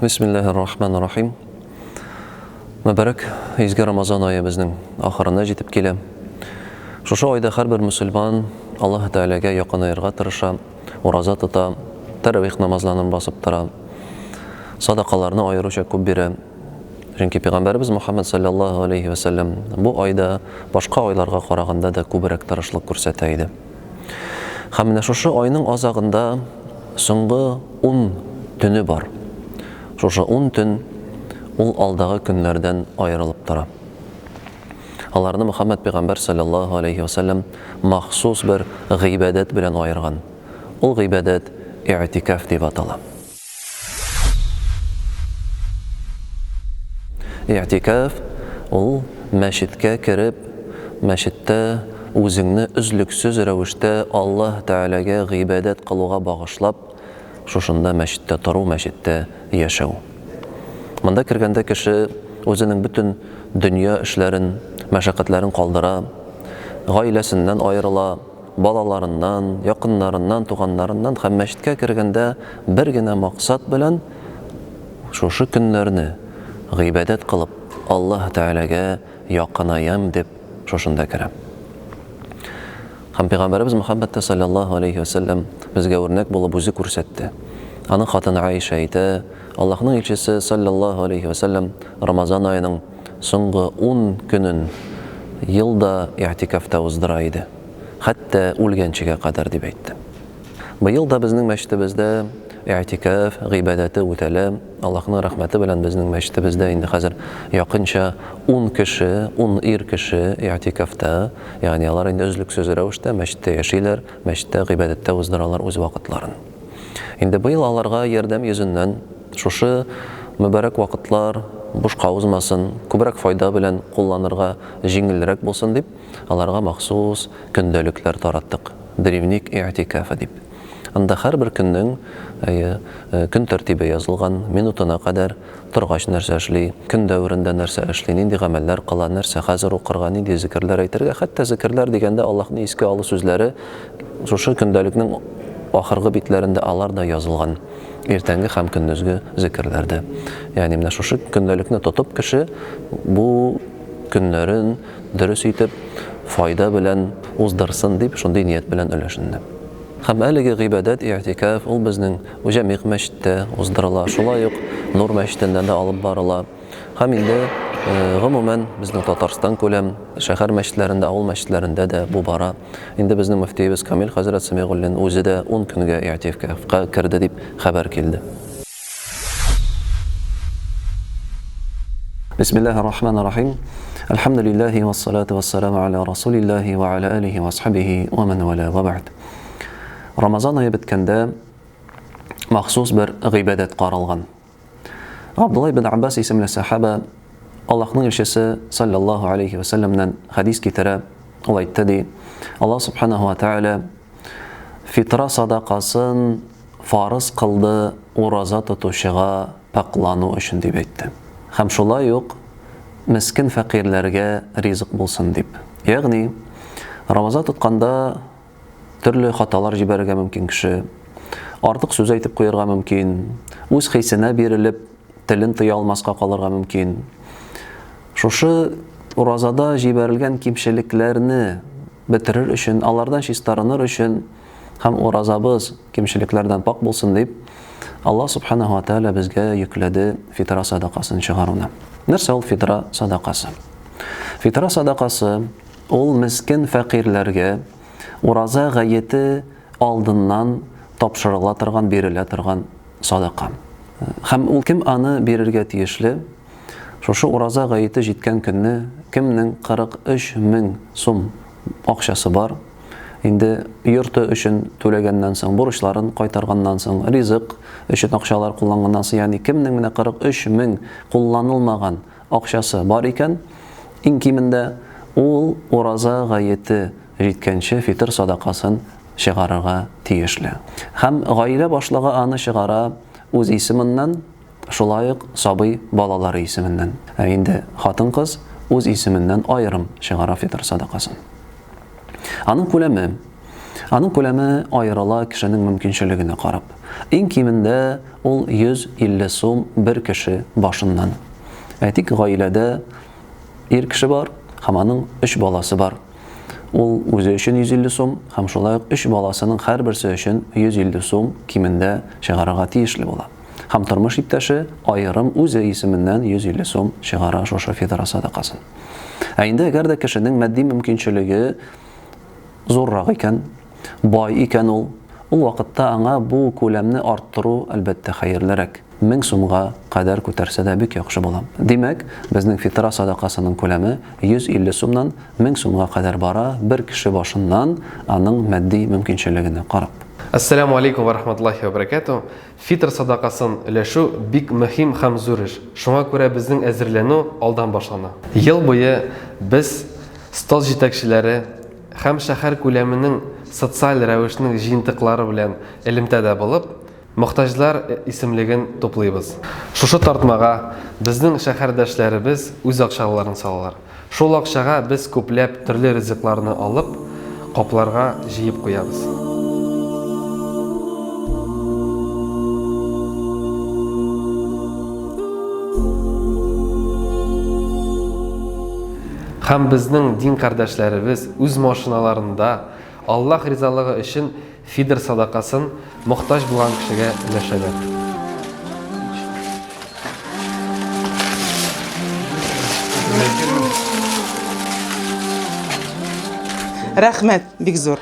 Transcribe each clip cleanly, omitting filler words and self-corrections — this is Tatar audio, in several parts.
Бисмиллаһир рахманир рахим. Мөбарәк изге Рамазан ае безнең ахырына җитеп килә. Шушы айда һәрбер мөселман Аллаһ Тәгаләгә якынаерга тырыша, ураза тота, тәравих намазларын басып тора. Садакаларны аеруча күп бирә. Чөнки пәйгамбәребез Мухаммад саллаллаһу алейхи ва саллям бу айда башка айларга караганда да күбрәк тырышлык күрсәтә иде. Һәм менә шушы айның азагында соңгы ун төне бар. Шушы ун төн ул алдагы көннәрдән аерылып тора. Аларны Мөхәммәд пәйгамбәр саллаллаһу алейхи ва саллям махсус бер гыйбадәт белән аерган. Ул гыйбадәт иътикаф дип атала. Игътикаф ул мәчеткә кереп, мәчеттә үзеңне өзлексез рәвештә Аллаһ Тәгаләгә гыйбадәт кылуга багышлап, шушында мәчеттә тору, мәчеттә яшәү. Монда кергәндә кеше үзенең бөтен дөнья эшләрен, мәшәкатьләрен калдыра, гаиләсеннән аерыла, балаларыннан, якыннарыннан, туганнарыннан һәм мәчеткә кергәндә бер генә максат белән шушы көннәрне гыйбадәт кылып, Аллаһ Тәгаләгә якынаям дип шушында керә. Һәм пәйгамбәребез Мөхәммәд тә саллаллаһу алейхи ва сәлләм безгә үрнәк булып үзе күрсәтте. Аның хатыны Аиша әйтә, Аллаһның илчесе саллаллаһу алейхи ва сәлләм Рамазан аеның соңгы ун көнен ел да игътикафта уздыра иде. Хәтта үлгәнчегә кадәр, дип әйтте. Быел да безнең мәчетебездә игътикаф гыйбадәте үтәлә. Аллаһның рәхмәте белән безнең мәчетебездә инде хәзер якынча ун кеше, ун ир кеше игътикафта, ягъни алар инде өзлексез рәвештә мәчеттә яшиләр, мәчеттә гыйбадәттә уздыралар үз вакытларын. Инде быел аларга ярдәм йөзеннән шушы мөбарәк вакытлар бушка узмасын, күбрәк файда белән кулланырга җиңелрәк булсын дип, аларга махсус көндәлекләр тараттык, Дневник иътикафа дип. Анда һәрбер көннең, әйе, көн тәртибе язылган, минутына кадәр, торгач нәрсә эшли, көн дәверендә нәрсә эшли, нинди гамәлләр кыла, нәрсә хәзер укырга, нинди зикерләр әйтергә, хәтта зикерләр дигәндә Аллаһны искә алу сүзләре шушы көндәлекнең ахыргы битләрендә алар да язылган. Иртәнге һәм көндезге зикерләрдә. Ягъни менә шушы көндәлекне тотып кеше бу көннәрен дөрес итеп, файда белән уздырсын дип, шундый ният белән өләшенде. Һәм әлеге гыйбадәт, игътикаф, ул безнең Җәмигъ мәчеттә уздырыла, шулай ук Нур мәчетендә дә алып барыла. Һәм инде, гомумән, безнең Татарстан күләм шәһәр мәчетләрендә, авыл мәчетләрендә дә бу бара. Инде безнең мөфтиебез Камил хәзрәт Сәмигуллин үзе дә ун көнгә игътикафка керде дип хәбәр килде. Бисмиллаһир рахманир рахим. Әлхәмдүлиллаһи вассалату вассаламу аля расулиллаһи ва аля алихи ва асхабихи ва ман вала ва бәгъд. Рамазан ае беткәндә махсус бер гыйбадәт каралган. Абдулла ибн Аббас исемле сахаба Аллаһның илчесе саллаллаһу алейхи ва сәлләмнән хәдис китерә. Ул әйтте ди, Аллаһ субханаху ва тааля фитра садакасын фарыз кылды ураза тотучыга пакълану өчен дип әйтте. Һәм шулай ук мескен фәкыйрьләргә ризык булсын дип. Ягъни, Рамаза тотканда төрле хаталар җибәрергә мөмкин кеше, артык сүз әйтеп куярга мөмкин, үз хисенә бирелеп, телен тыя алмаска калырга мөмкин. Шушы уразада җибәрелгән кимчелекләрне бетерер өчен, алардан чистарыныр өчен һәм уразабыз кимчелекләрдән пакь булсын дип, Аллаһ Субханаһу ва Тааля безгә йөкләде фитра садакасын чыгаруны. Нәрсә ул фитра садакасы? Фитра садакасы ул мескен фәкыйрьләргә ураза гаете алдыннан тапшырыла торган, бирелә торган садака. Һәм ул кем аны бирергә тиешле? Шушы ураза гаете җиткән көнне кемнең 43 мең сум акчасы бар, инде йорты өчен түләгәннән соң, бурычларын кайтарганнан соң, ризык өчен акчалар кулланганнан соң, ягъни кемнең менә 43 мең кулланылмаган акчасы бар икән, иң кимендә ул ураза гаете җиткәнче фитыр садакасын чыгарырга тиешле. Һәм гаилә башлыгы аны чыгара үз исеменнән, шулай ук сабый балалары исеменнән. Ә инде хатын-кыз үз исеменнән аерым чыгара фитыр садакасын. Аның күләме. Аның күләме аерыла кешенең мөмкинчелегенә карап. Иң кимендә ул 150 сум бер кеше башыннан. Әйтик, гаиләдә ир кеше бар һәм аның өч баласы бар. Ул үзе өчен 150 сум һәм шулай ук өч баласының һәрберсе өчен 150 сум кимендә чыгарырга тиешле була. Һәм тормыш иптәше аерым үзе исеменнән 150 сум чыгара шушы фитра садакасын. Ә инде әгәр дә кешенең матди мөмкинчелеге зуррак икән, бай икән ул, ул вакытта аңа бу күләмне арттыру, әлбәттә, хәерлерәк. 1000 сумга кадәр күтәрсә дә бик яхшы була. Димәк, безнең фитра садакасының күләме 150 сумнан 1000 сумга кадәр бара, бер кеше башыннан аның матди мөмкинчелегенә карап. Әссәләмү алейкум вә рахматуллахи вә бәрәкәтү. Фитр садакасын өләшү бик мөһим һәм зур эш. Шуңа күрә безнең әзерләнү алдан башлана. Ел буе без стол җитәкчеләре һәм шәһәр күләменең социаль рәвешнең җыентыклары белән элемтәдә булып, мохтаҗлар исемлеген туплыйбыз. Шушы тартмага безнең шәһәрдәшләребез үз акчаларын салалар. Шул акчага без күпләп төрле ризыкларны алып, капларга җыеп куябыз. Һәм безнең дин кардәшләребез үз машиналарында Аллаһ ризалыгы өчен Фидр садакасын мохтаҗ булган кешегә өләшәләр. Рәхмәт, бик зур.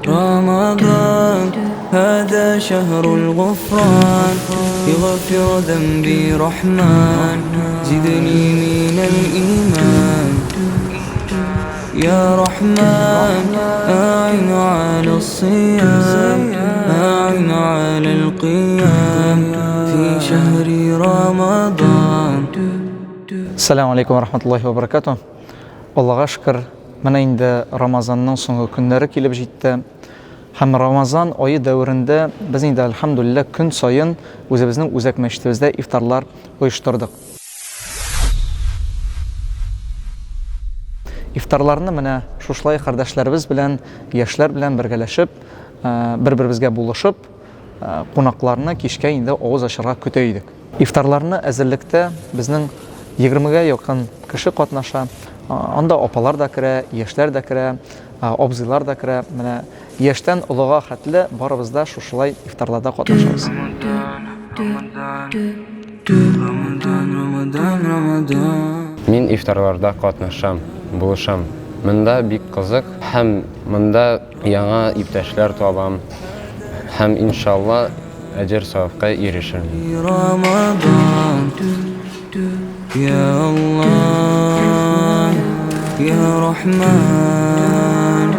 رمضان هذا شهر الغفران يغفر ذنبي رحمن زدني من الإيمان يا رحمن أعن على الصيام أعن على القيام في شهر رمضان Ассаламу алейкум ва рахматуллахи ва баракату. Аллага шөкер, менә инде Рамазанның соңгы көннәре килеп җитте. Һәм Рамазан ае дәверендә без инде альхамдулилла көн саен үзебезнең үзәк мәчетебездә ифтарлар оештырдык. Ифтарларны менә шушылай кардәшләребез белән, яшьләр белән бергәләшеп, э, бер-беребезгә булышып, э, кунакларны кичкә инде авыз ачарга көтә идек. Ифтарларны әзерлектә безнең 20-гә якын кеше катнаша. Анда апалар да керә, яшьләр дә керә, абзыйлар да керә. Менә яшьтән олыга хәтле барыбыз да шушылай ифтарларда катнашабыз. Мин ифтарларда катнашам, булышам. Монда бик кызык һәм монда яңа иптәшләр табам һәм, иншалла, әҗер-савапка ирешермен. Рамадан, я Аллах, я Рахман,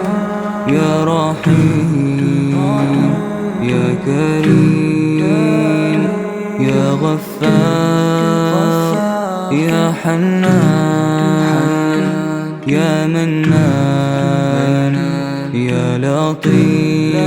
я Рахим, я Карим, я Гаффар, я Ханнан, я Маннан, я Латиф.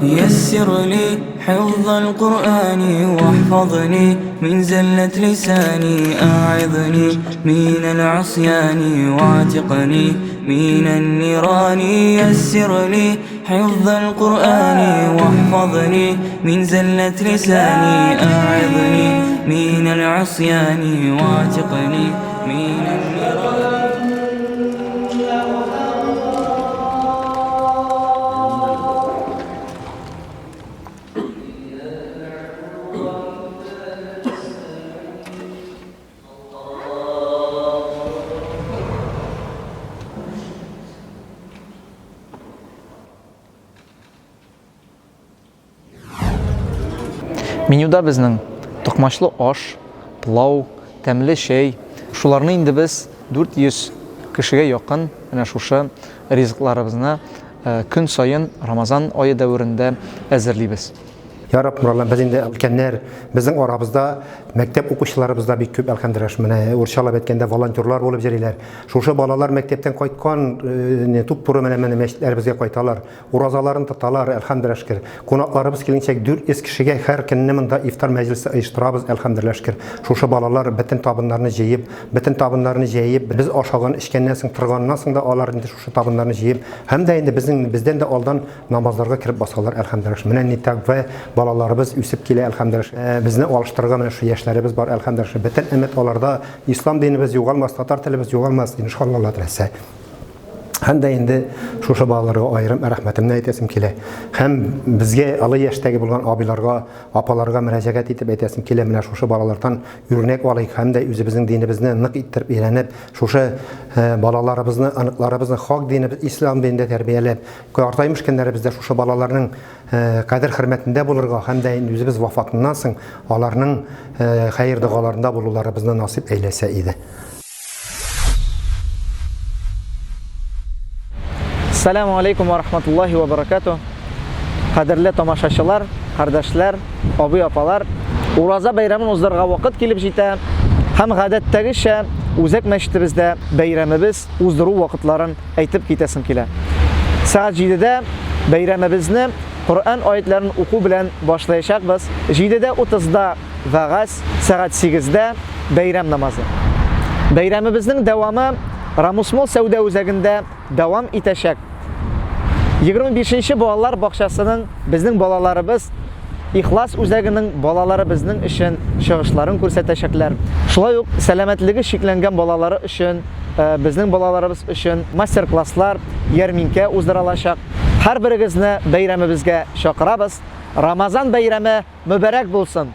يسر لي حفظ القرآن واحفظني من زلة لساني أعظني من العصيان واعتقني من النيران يسر لي حفظ القرآن واحفظني من زلة لساني أعظني من العصيان واعتقني من النيران Менюда безнең токмачлы аш, пылау, тәмле чәй. Шуларны инде без 400 кешегә якын менә шушы ризыкларыбызны көн саен Рамазан ае дәверендә әзерлибез. Я Раббым, Аллам, без инде өлкәннәр, безнең арабызда мәктәп укучыларыбыз да бик күп, әлхәмдүлилләһ, менә урысчалап әйткәндә волонтерлар булып йөриләр. Шушы балалар мәктәптән кайткан, э, туп-туры менә менә мәчетләребезгә кайталар, уразаларын тоталар, әлхәмдүлилләһ шөкер. Кунакларыбыз килгәнчә 400 кешегә һәр көнне монда ифтар мәҗлесе оештырабыз, әлхәмдүлилләһ шөкер. Шушы балалар бөтен табыннарны җыеп, бөтен табыннарны җәеп, без ашаган, эчкәннән соң, торганнан соң да алар инде шушы табыннарны җыеп, һәм дә инде безнең бездән дә алдан Намазларга кереп басалар, әлхәмдүлилләһ. Менә ни тәкъва балаларыбыз үсеп килә, әлхәмдүлилләһ. Э, безне алыштырырга менә шу яшьләребез бар, әлхәмдүлилләһ. Бөтен өмет аларда. Ислам динебез югалмас, татар телебез югалмас, иншалла теләсә. Һәм дә инде шушы балаларга аерым рәхмәтемне әйтәсем килә. Һәм безгә олы яшьтәге булган абыйларга, апаларга мөрәҗәгать итеп әйтәсем килә, менә шушы балалардан үрнәк алыйк һәм дә үзебезнең динебезне нык иттереп өйрәнеп, шушы э, балаларыбызны, оныкларыбызны хак динебез, ислам динендә тәрбияләп, Картаймыш көннәребездә шушы балаларның кадер-хөрмәтендә булырга һәм дә инде үзебез вафатыннан соң аларның хәер-догаларында булуларыбызны насыйп әйләсә иде. Ассаламу алейкум ва рахматуллахи ва баракату. Кадерле тамашачылар, кардәшләр, абый апалар, Ураза бәйрәмен уздырырга вакыт килеп җитә һәм гадәттәгечә үзәк мәчетебездә бәйрәмебез уздыру вакытларын әйтеп китәсем килә. Сәгать 7-дә бәйрәмебезне Коръән аятьләрен уку белән башлаячакбыз. 7-дә 30-да вәгазь, сәгать 8-дә бәйрәм намазы. Бәйрәмебезнең дәвамы Рамусмол сәүдә үзәгендә дәвам итәчәк. 25 нче балалар бакчасының безнең балаларыбыз Ихлас үзәгенең балалары безнең өчен чыгышларын күрсәтәчәкләр. Шулай ук сәламәтлеге чикләнгән балалары өчен Э, безнең балаларыбыз өчен мастер-класслар, ярминкә уздырылачак. Һәрберегезне бәйрәмебезгә чакырабыз. Рамазан бәйрәме мөбарәк булсын!